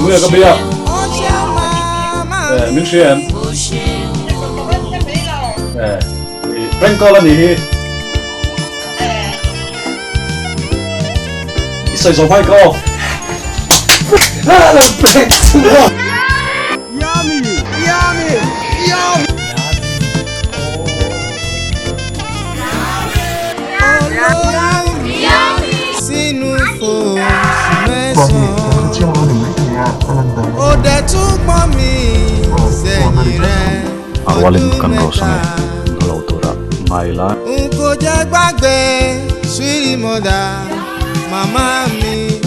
Tunge ka biak? Eh, min hria em? Eh, prank call a nih hi. I sawi zawh hmai ka off. Prank chu. Yummy! Yummy! Yummy! A rualin kan rose ange a lo tura ngai la.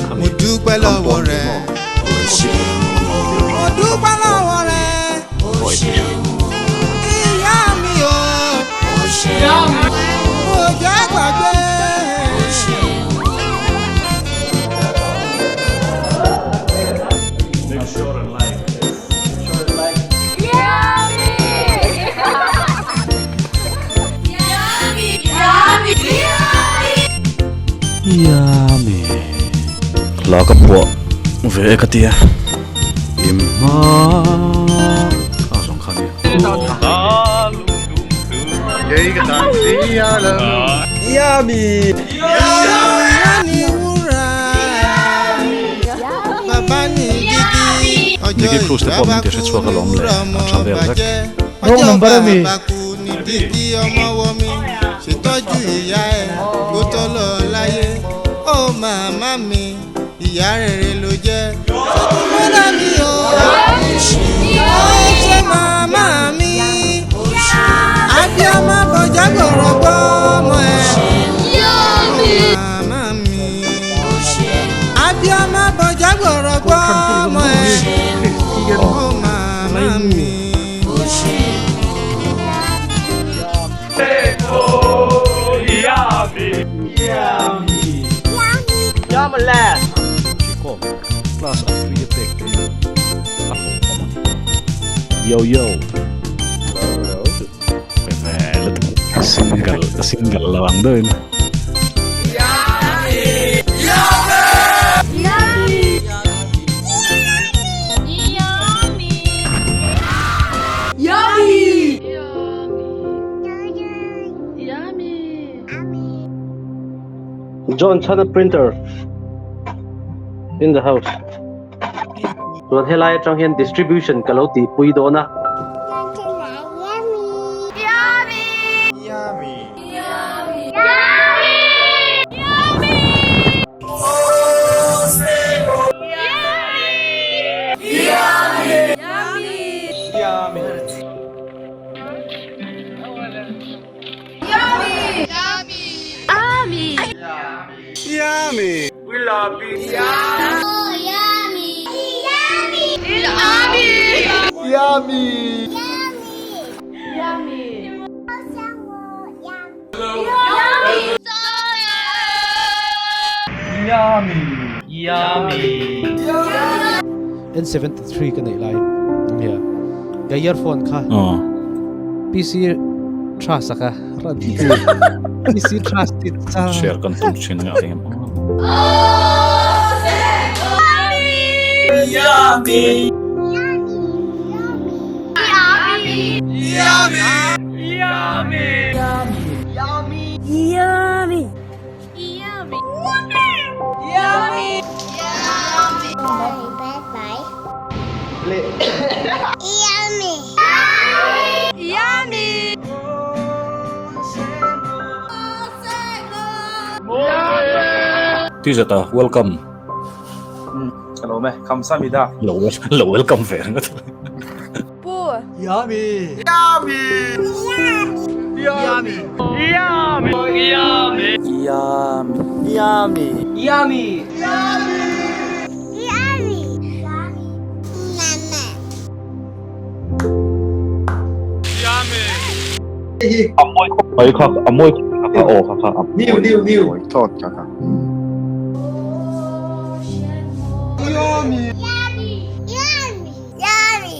Khami kan pawn hi maw Pawh in ti Hla ka phuah ve e ka tia. Im hma a zawng kha nia. Nicky Cruz te pawh min ti hre chhuak alawm le an tha vel vek. Wrong number ami. Ìyá rere ló jẹ́. Mọ́dà mi o, ó ṣe màmá mi. Abiyamọ bọ̀já gbọ̀rọ̀ gbọ́ ọmọ ẹ̀. Màmá mi. Abiyamọ bọ̀já gbọ̀rọ̀ gbọ́ ọmọ ẹ̀. Ó màmá mi. Chikawm class a free a pek te hi a hlawh awm a ni. Yo yo. Pe ve lutuk. Single single lo ang deuhin. John Chana printer in the house. Chuan helai atang hian distribution ka lo tih pui dawn a. N73 ka neih lai nia ka earphone kha PC tha sak a ran PC tha ti cha share kan tum thin nga ring Yummy! Yummy! Yummy! Yummy. Yummy! Yummy. Yummy. Tizata welcome. Hello me, kamsamida. Lo lo welcome ve ringawt. Pu. Yummy! Yummy! Yummy! Yummy! Yummy! Yummy. Mai kha a mawi kha kha aw kha kha a New, new, new. Yummy. Yummy. Yummy. Yummy.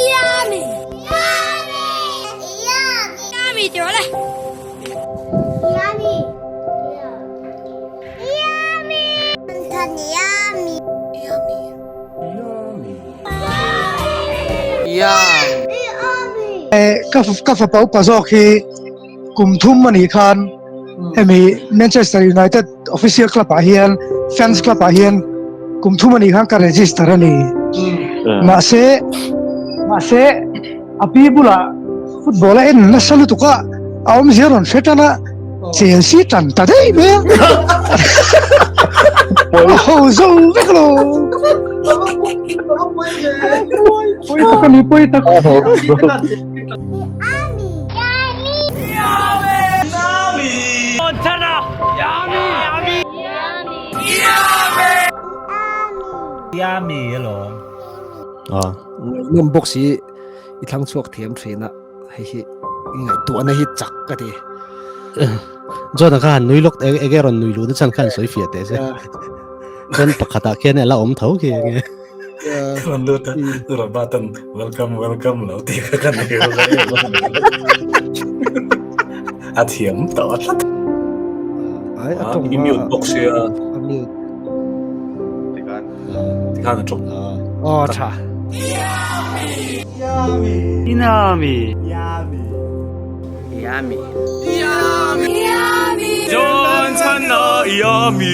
Yummy. Yummy. Yummy. Yummy. Yummy. Yummy. Ka ka fapa upa zawk hi kum thum a nih khan hemi Manchester United official club ah hian fans club ah hian kum thum a nih khan ka register a ni. Mahse mahse a pi bulah football a en nasa lutuk a a awmzia rawn hre tan a Chelsea tan ta daih mai a. A ho zo vek lo. Pawi tak a ni pawi tak. Ngaihnawm bawk si i thlang chhuak thiam thin a hei hi i ngaihtuahna hi chak ka ti. John-a kha han nui lawk enge rawn nui luh na chhan kha han sawi fiah teh se. Chuan pakhatah khian a la awm tho khi enge. Rawn lut a, Robert-a'n welcome welcome lo tih kha ka nei ru reng reng. A thiam tawh tlat. Ai a tawng I mute bawk sia. A mute. Tikhan a tawng. Aw tha. Yummy. Yummy. John Chana yummy.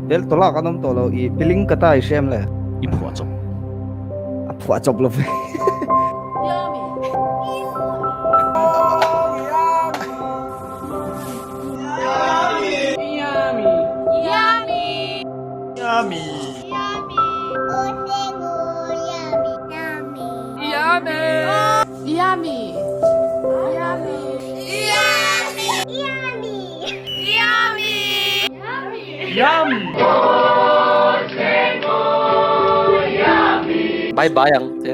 Tel tawla kan awm tawh lo i piling ka ta i hrem le. I phuah chawp. A phuah chawp lo ve. Yummy. Yummy. Yummy. Yummy. Yummy. Bye bye ang te.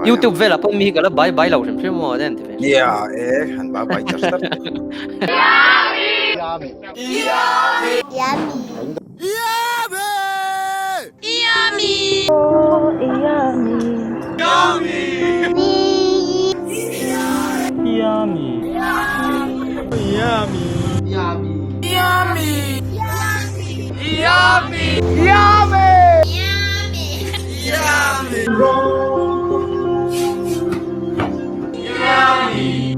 YouTube vela pawh mi hi ka la bye bye lo hrim hrim maw den ti ve. Yeah, eh, han bye bye char char. Yummy. Yummy.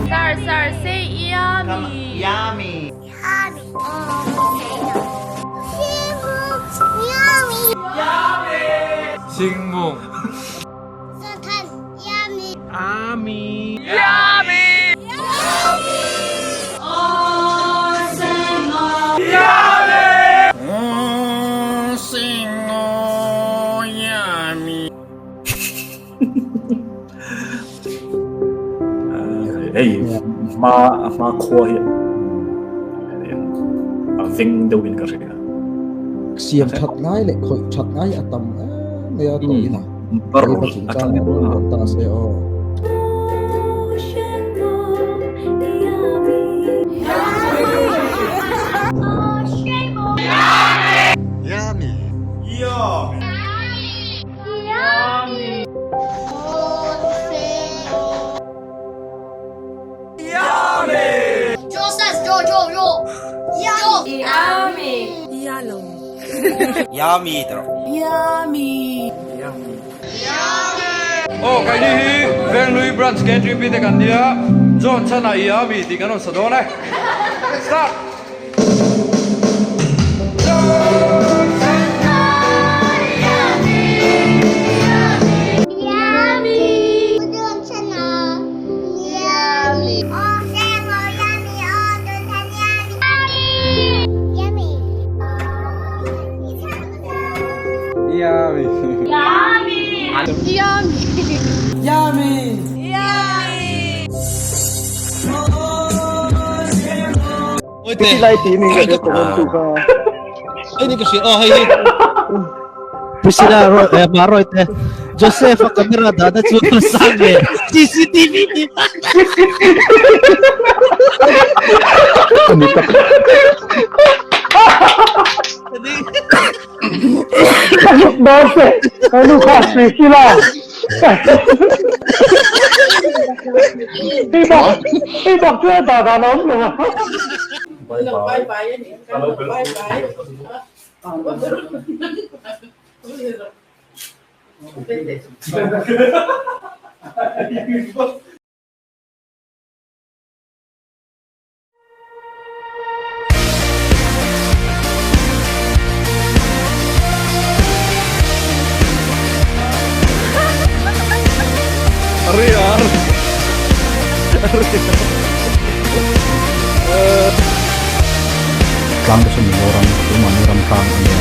Sir, sir, say yummy. Yummy. Singmung. Yummy. Ami. Yummy. Hei hma hma khua hi a veng deuh in ka hria. Siam that ngai leh khawih that ngai a tam em mai a tawh in a. Leiba chungchang ah pawh rawn ta se aw. Yummy tawh. Yummy. Aw keini hi Venglui Branch KTP te kan nia John chhanah i ami tih kan rawn sa dawn e. Start! Lai ti mi ka comment tu kha. Hei ni ka hria aw hei hi. Priscilla Roy eh ma Roy te Joseph a camera dah na chu sang ve CCTV ni. Ani tak. Bose, ano kha Priscilla. Hei bak, hei bak chu a dah dan a awm lo a. Bye bye. Bye bye. Tlang te chu Mizoram tunah ram tlang a nia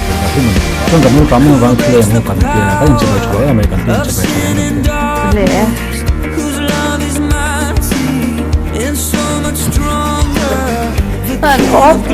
tih ka hrim a ni. Chuan kan nu tlang avang thil eng kan ti a, kan inchibai tha em mai kan ti inchibai tha em kan ti. Le. An awk.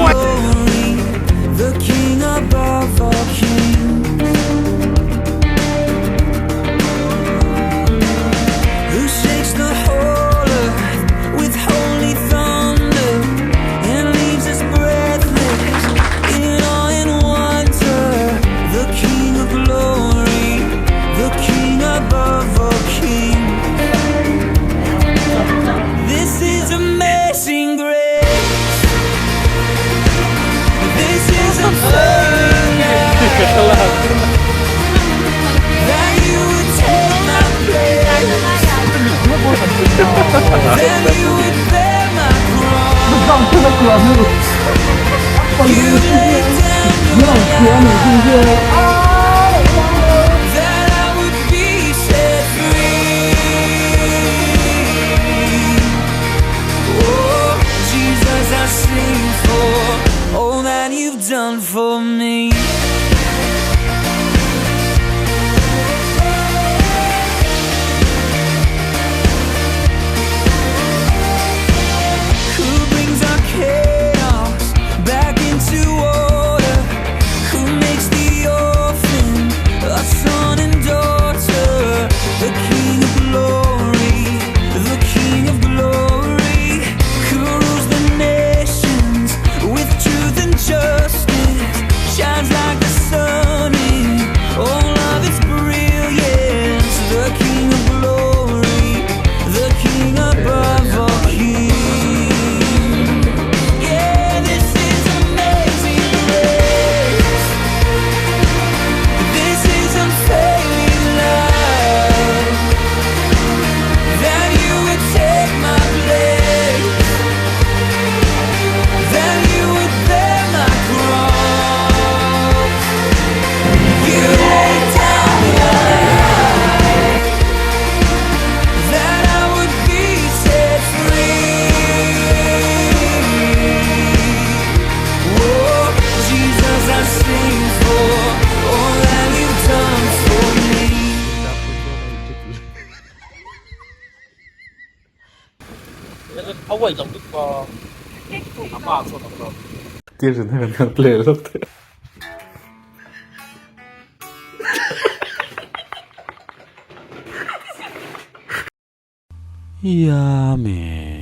Yummy.